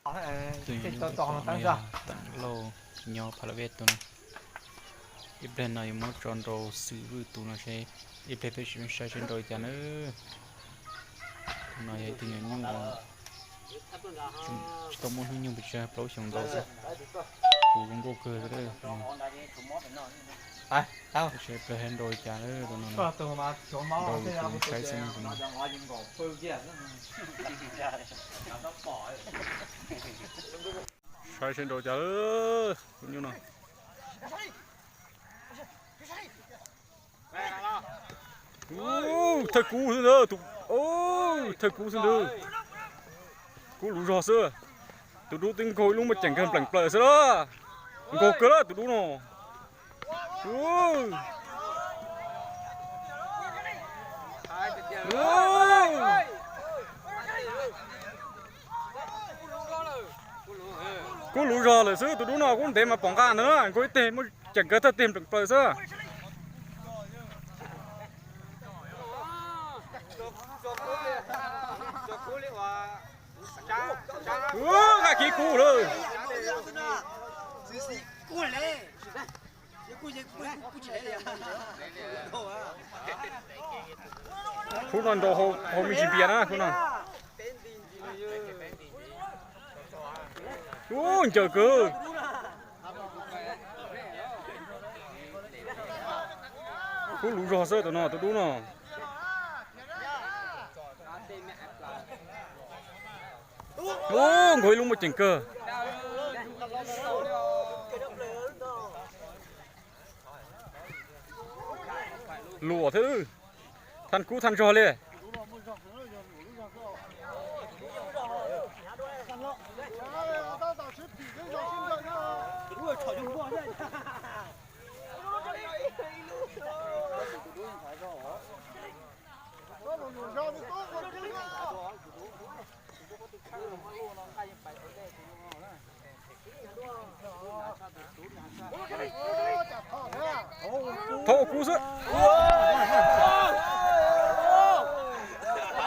Tus nyob ntawm pom no yog Teem Lauj, nyob Pha La Vej tus no. Ib pliag no yuav muab tso nrau Xwm Vwj tus no seb, ib pliag peb sim saib seb nrau li cas nawb. Tus no yog ib tug nyuam nyuj, tsis tau muaj hnub nyoog pes tsawg, plaub xyoos ntau xwb. Kuv zoo nkauj kawg. Seb ib pliag nrau li cas nawb, tus no. Nrau kuv saib xwb no, tus no. Saib seb nrau cas tus nyuj no. Thawj kub xwb ntawd, thawj kub xwb ntawd. Kub luv zog xwb. Tus dub twb nkaug ib lub muaj ceem kawg npleem plaws xwb la. Nkaug kawg la tus dub no. Kub luv zog lawm xwb, tus dub no kub ntev mas pom nqa ntawd na, nkaug ib teg muaj ceem kawg thawj teg npleem plaws xwb. Nqa kiv kub lawm. Khub no nrau hauv me ntsis npias na khub no. Ub, ncaws kawg. Kub luv zog xwb tus no, tus dub no. Ub, nkaug ib lub muaj ceem kawg. Luam thiab, thaj kub thaj zog li. Thaub ua kub xwb.